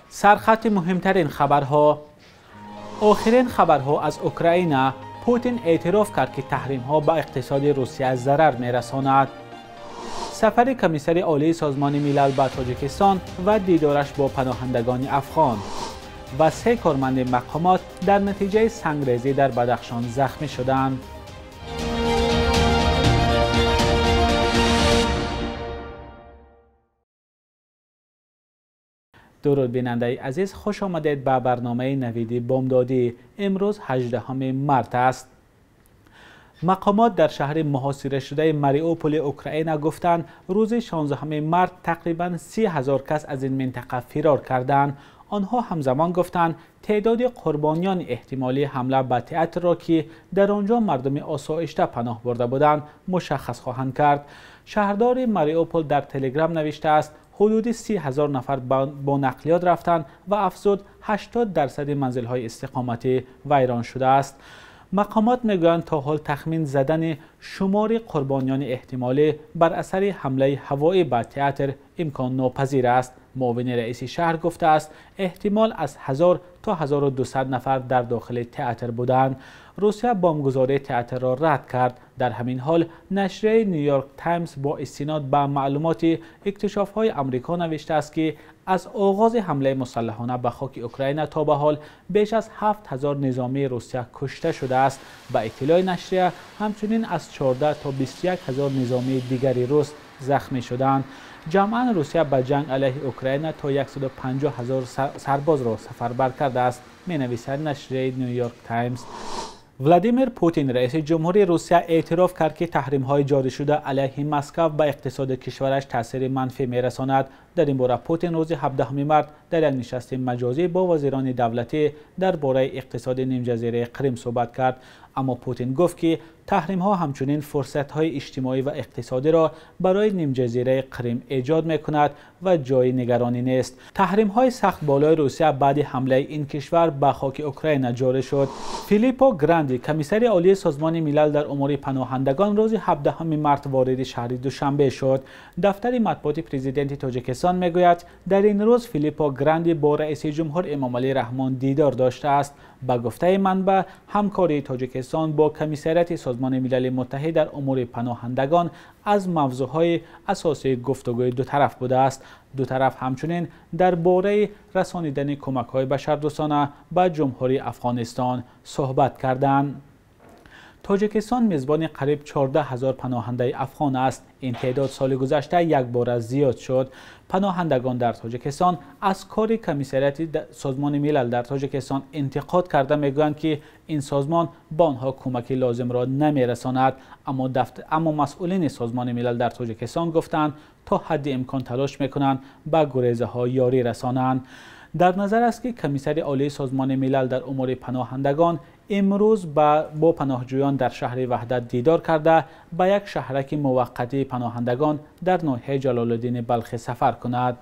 Сархати муҳимтарин хабарҳо. Охирин хабарҳо аз Украина. Путин эътироф кард, ки таҳримҳо ба иқтисоди Русия зарар мерасонад. Сафари комиссари олии Созмони Милал ба Тоҷикистон ва дидораш бо паноҳандагони афғон. Ва се корманди мақомот дар натиҷаи сангрезӣ дар Бадахшон захмӣ шуданд. Дуруд бинандаи азиз, хуш омадед ба барномаи навиди бомдодӣ. Имрӯз 18 март аст. Мақомот дар шаҳри муҳосирашудаи Мариуполи Украина гуфтанд, рӯзи 16 март тақрибан 30 000 кас аз ин минтақа фирор карданд. Онҳо ҳамзамон гуфтанд, теъдоди қурбониёни эҳтимолии ҳамла ба театрро, ки дар он ҷо мардуми осоишта паноҳ бурда буданд, мушаххас хоҳанд кард. Шаҳрдори Мариупол дар Телеграм навиштааст, ҳудуди 30 000 нафар бо нақлиёт рафтанд ва афзуд, 80% манзилҳои истиқоматӣ вайрон шудааст. Мақомот мегӯянд, то ҳол тахмин задани шумори қурбониёни эҳтимолӣ бар асари ҳамлаи ҳавоӣ ба театр имкон нопазир аст. Муовини раиси шаҳр гуфтааст, эҳтимол аз 1000 то 1200 нафар дар дохили театр буданд. Русия бомбгузории театрро рад кард. Дар ҳамин ҳол нашрияи Нью-Йорк Таймс бо истинод ба маълумоти иктишофҳои Амрико навиштааст, ки аз оғози ҳамлаи мусаллаҳона ба хоки Украина то ба ҳол беш аз 7000 низомии Русия кушта шудааст. Ба иттилои нашрия, ҳамчунин аз 14 то 21 ҳазор низомии дигари рус захмӣ шуданд. Ҷамъан Русия ба ҷанг алайҳи Украина то 150 ҳазор сарбозро сафарбар кардааст, менависад нашрияи Нью-Йорк Таймс. Владимир Путин, раиси ҷумҳури Русия, эътироф кард, ки таҳримҳои ҷорӣшуда алайҳи Москав ба иқтисоди кишвараш таъсири манфӣ мерасонад. Дар ин бора Путин рӯзи 17 март дар як нишасти маҷозӣ бо вазирони давлатӣ дар бораи иқтисоди нимҷазираи Қрим суҳбат кард. Аммо Путин гуфт, ки таҳримҳо ҳамчунин фурсатҳои иҷтимоӣ ва иқтисодиро барои нимҷазираи Қрим эҷод мекунад ва ҷои нигаронӣ нест. Таҳримҳои сахт болои Русия баъди ҳамлаи ин кишвар ба хоки Украина ҷорӣ шуд. Филиппо Гранди, комиссари олии Созмони Милал дар умури паноҳандагон, рӯзи 17 март вориди шаҳри Душанбе шуд. Дафтари матбуоти президенти Тоҷикистон мегӯяд, дар ин рӯз Филиппо Гранди бо раиси ҷумҳур Эмомалӣ Раҳмон дидор доштааст. Ба гуфтаи манбаъ, ҳамкории Тоҷикистон бо комиссариати Созмони Милали Муттаҳид дар умури паноҳандагон аз мавзӯъҳои асосии гуфтугӯи дутараф будааст. Ду тараф ҳамчунин дар бораи расонидани кӯмакҳои башардӯстона ба Ҷумҳурии Афғонистон суҳбат карданд. Тоҷикистон мизбони қариб 14 ҳазор паноҳандаи афғон аст. Ин теъдод соли гузашта якбора зиёд шуд. Паноҳандагон дар Тоҷикистон аз кори комиссариати Созмони Милал дар Тоҷикистон интиқод карда, мегӯянд, ки ин созмон ба онҳо кӯмаки лозимро намерасонад. Аммо масъулини Созмони Милал дар Тоҷикистон гуфтанд, то ҳадди имкон талош мекунанд ба гурезаҳо ёрӣ расонанд. Дар назар аст, ки комиссари олии Созмони Милал дар умури паноҳандагон имрӯз бо паноҳҷӯён дар шаҳри Ваҳдат дидор карда, ба як шаҳраки муваққатии паноҳандагон дар ноҳияи Ҷалолуддини Балхӣ сафар кунад.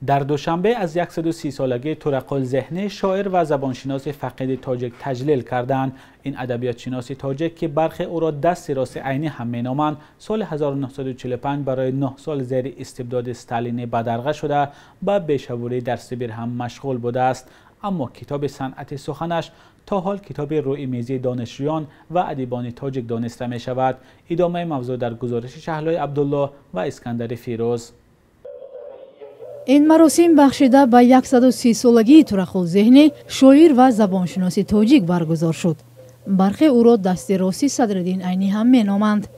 Дар Душанбе аз 130 солагии Турақул Зеҳнӣ, шоир ва забоншиноси фақиди тоҷик, таҷлил карданд. Ин адабиётшиноси тоҷик, ки бархе ӯро дасти рости Айнӣ ҳам меноманд, соли 1945 барои 9 сол зери истибдоди сталинӣ бадарға шуда, ба бешаворӣ дар Сибир ҳам машғул будааст. Аммо китоби «Санъати суханаш» то ҳол китоби рӯи мизии донишҷӯён ва адибони тоҷик дониста мешавад. Идомаи мавзӯъ дар гузориши Шаҳлои Абдулло ва Искандари Фирӯз. Ин маросим бахшида ба 130 солагии Турақул Зеҳнӣ, шоир ва забоншиноси тоҷик, баргузор шуд. Бархе ӯро дасти рости Садриддин Айнӣ ҳам меноманд.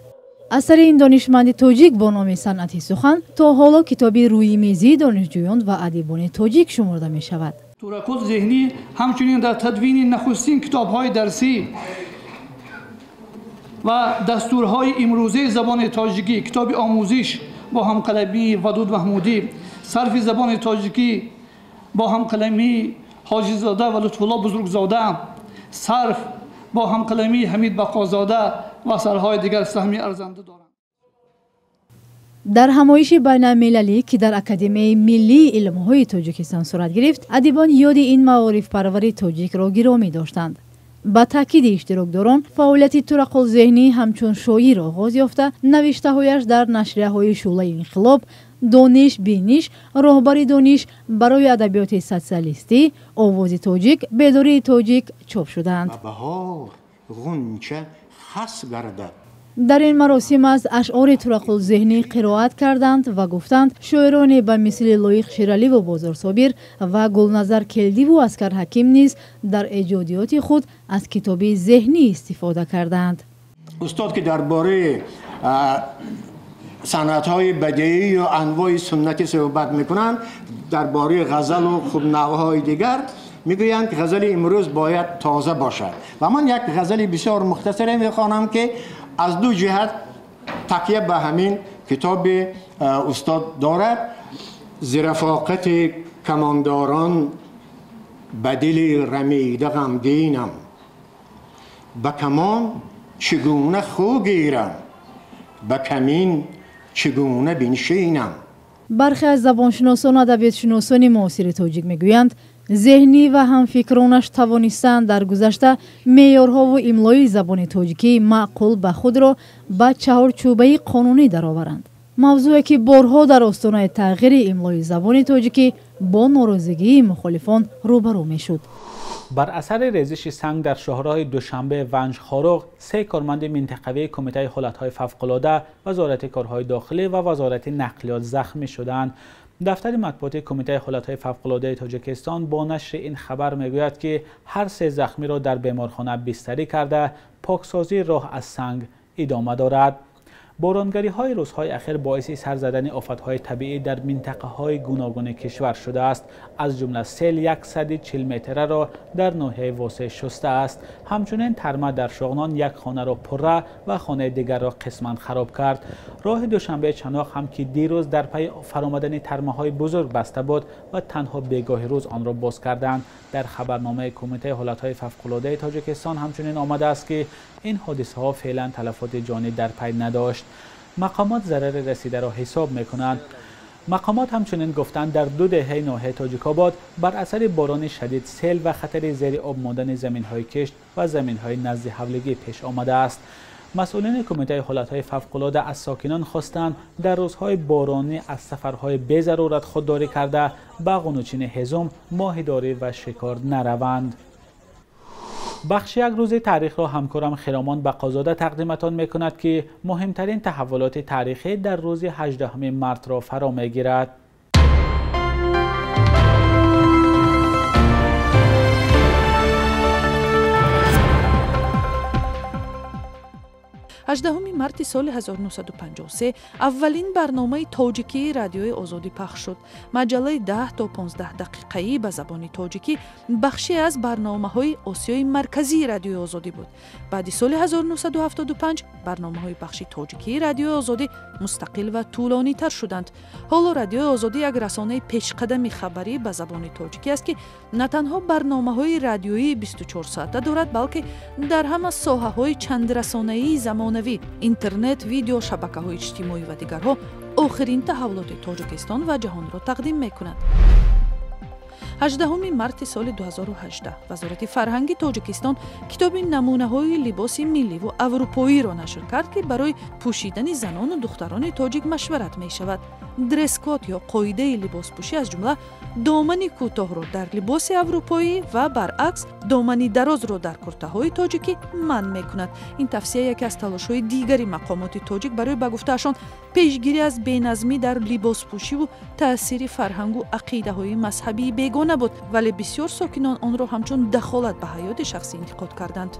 Асари ин донишманди тоҷик бо номи «Санъати сухан» то ҳоло китоби рӯи мезии донишҷӯён ва адибони тоҷик шуморда мешавад. Турақул Зеҳнӣ ҳамчунин дар тадвини нахустин китобҳои дарсӣ ва дастурҳои имрӯзаи забони тоҷикӣ, китоби «Омӯзиш» бо ҳамқаламии Вадуд Маҳмудӣ, «Сарфи забони тоҷикӣ» бо ҳамқаламии Ҳоҷизода ва Лутфулло Бузургзода, «Сарф» бо ҳамқаламии Ҳамид Бақозода ва асарҳои дигар саҳми арзанда доранд. Дар ҳамоиши байналмилалӣ, ки дар Академияи миллии илмҳои Тоҷикистон сурат гирифт, адибон ёди ин маорифпарвари тоҷикро гиромӣ доштанд. Ба таъкиди иштирокдорон, фаъолияти Турақул Зеҳнӣ ҳамчун шоир оғоз ёфта, навиштаҳояш дар нашрияҳои «Шӯълаи инқилоб», Дониш, биниш, роҳбари дониш, барои адабиёти социалистӣ, овози тоҷик, бедории тоҷик чоп шуданд. Дар ин маросим аз ашъори Турақул Зеҳнӣ қироат карданд ва гуфтанд, шоироне ба мисли Лоиқ Шираливу Бозорсобир ва Гулназар Келдиву Аскар Ҳаким низ дар эҷодиёти худ аз китоби Зеҳнӣ истифода карданд. Устод ки дар бораи санъатҳои бадеӣ ё анвои суннатӣ суҳбат мекунанд, дар бораи ғазалу хубнавъҳои дигар мегӯянд, ки ғазали имрӯз бояд тоза бошад. Ва ман як ғазали бисёр мухтасаре мехонам, ки аз ду ҷиҳат такя ба ҳамин китоби устод дорад. Зи рафоқати камондорон ба дили рамида ғамгинам, ба камон чӣ гуна хӯ гирам, ба камин чӣ гуна биншинам. Бархе аз забоншиносон ва адабиётшиносони муосири тоҷик мегӯянд, Зеҳнӣ ва ҳамфикронаш тавонистанд дар гузашта меъёрҳову имлои забони тоҷикӣ маъқул ба худро ба чаҳорчӯбаи қонунӣ дароваранд. Мавзӯе ки борҳо дар остонаи тағйири имлои забони тоҷикӣ бо норозигии мухолифон рӯбарӯ мешуд. Бар асари резиши санг дар шоҳроҳи Душанбе Ванҷ Хоруғ, се корманди минтақавии Кумитаи ҳолатҳои фавқулода, Вазорати корҳои дохилӣ ва Вазорати нақлиёт захмӣ шуданд. Дафтари матбуоти Кумитаи ҳолатҳои фавқулодаи Тоҷикистон бо нашри ин хабар мегӯяд, ки ҳар се захмиро дар беморхона бистарӣ карда, поксозии роҳ аз санг идома дорад. Боронгариҳои рӯзҳои ахир боиси сар задани офатҳои табиӣ дар минтақаҳои гуногуни кишвар шудааст. Аз ҷумла сел 140 метраро дар ноҳияи Восеъ шустааст. Ҳамчунин тарма дар Шоғнон як хонаро пурра ва хонаи дигарро қисман хароб кард. Роҳи Душанбе Чаноқ ҳам ки дирӯз дар пайи фаромадани тармаҳои бузург баста буд ва танҳо бегоҳи рӯз онро боз карданд. Дар хабарномаи Кумитаи ҳолатҳои фавқулодаи Тоҷикистон ҳамчунин омадааст, ки ин ҳодисаҳо феълан талафоти ҷонӣ дар пай надошт. Мақомот зарари расидаро ҳисоб мекунанд. Мақомот ҳамчунин гуфтанд, дар ду деҳаи ноҳияи Тоҷикобод бар асари борони шадид сел ва хатари зери об мондани заминҳои кишт ва заминҳои назди ҳавлигӣ пеш омадааст. Масъулини Кумитаи ҳолатҳои фавқулода аз сокинон хостанд, дар рӯзҳои боронӣ аз сафарҳои безарурат худдорӣ карда, ба ғунучини ҳезум, моҳидорӣ ва шикор нараванд. Бахши як рӯзи таърихро ҳамкорам Хиромон Бақозода тақдиматон мекунад, ки муҳимтарин таҳаввулоти таърихӣ дар рӯзи 18 мартро фаро мегирад. 18 марти соли 1953 аввалин барномаи тоҷикии Радиои Озодӣ пахш шуд. Маҷаллаи 10 то 15 дақиқаӣ ба забони тоҷикӣ бахше аз барномаҳои Осиёи Марказии Радиои Озодӣ буд. Баъди соли 1975 барномаҳои бахши тоҷикии Радиои Озодӣ мустақил ва тӯлонитар шуданд. Ҳоло Радиои Озодӣ як расонаи пешқадами хабарӣ ба забони тоҷикӣ аст, ки на танҳо барномаҳои радиоии 24 соата дорад, балки дар ҳама соҳаҳои чандрасонаии замонавӣ, интернет, видео, шабакаҳои иҷтимоӣ ва дигарҳо охирин таҳаввулоти Тоҷикистон ва ҷаҳонро тақдим мекунад. 18 марти соли 2018 Вазорати фарҳанги Тоҷикистон китоби намунаҳои либоси милливу аврупоиро нашр кард, ки барои пӯшидани занону духтарони тоҷик машварат мешавад. Дресс-код ё қоидаи либоспӯшӣ аз ҷумла домани кӯтоҳро дар либоси аврупоӣ ва баръакс домани дарозро дар куртаҳои тоҷикӣ манъ мекунад. Ин тавсия яке аз талошҳои дигари мақомоти тоҷик барои ба гуфтаашон пешгирӣ аз беназмӣ дар либоспӯшиву таъсири фарҳангу ақидаҳои мазҳабии бегона буд, вале бисёр сокинон онро ҳамчун дахолат ба ҳаёти шахсӣ интиқод карданд.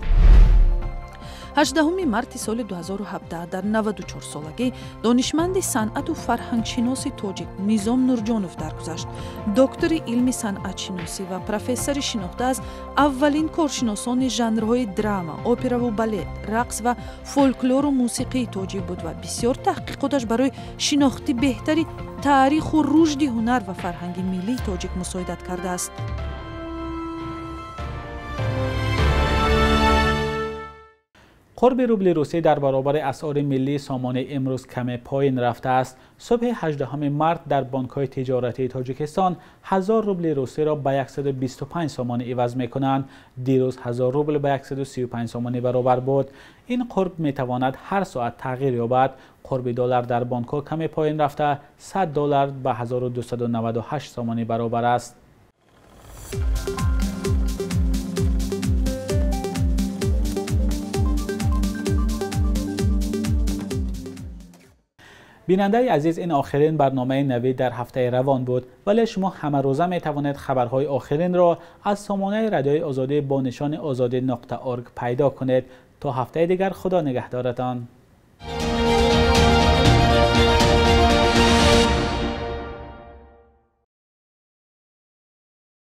18 марти соли 2017 дар 94 солагӣ донишманди санъату фарҳангшиноси тоҷик Низом Нурҷонов даргузашт. Доктори илми санъатшиносӣ ва профессори шинохта аз аввалин коршиносони жанрҳои драма, операву балет, рақс ва фолклору мусиқии тоҷик буд ва бисёр таҳқиқоташ барои шинохти беҳтари таъриху рушди ҳунар ва фарҳанги миллии тоҷик мусоидат кардааст. Қурби рубли русӣ дар баробари асъори миллии сомонӣ имрӯз каме поин рафтааст. Субҳи 18 март дар бонкҳои тиҷоратии Тоҷикистон 1000 рубли русиро ба 125 сомонӣ иваз мекунанд. Дирӯз 1000 рубл ба 135 сомонӣ баробар буд. Ин қурб метавонад ҳар соат тағйир ёбад. Қурби доллар дар бонкҳо каме поин рафта, 100 доллар ба 1298 сомонӣ баробар аст. Бинандаи азиз, ин охирин барномаи Навид дар ҳафтаи равон буд, вале шумо ҳамарӯза метавонед хабарҳои охиринро аз сомонаи Радиои Озодӣ бо нишони ozodi.org пайдо кунед. То ҳафтаи дигар, Худо нигаҳдоратон.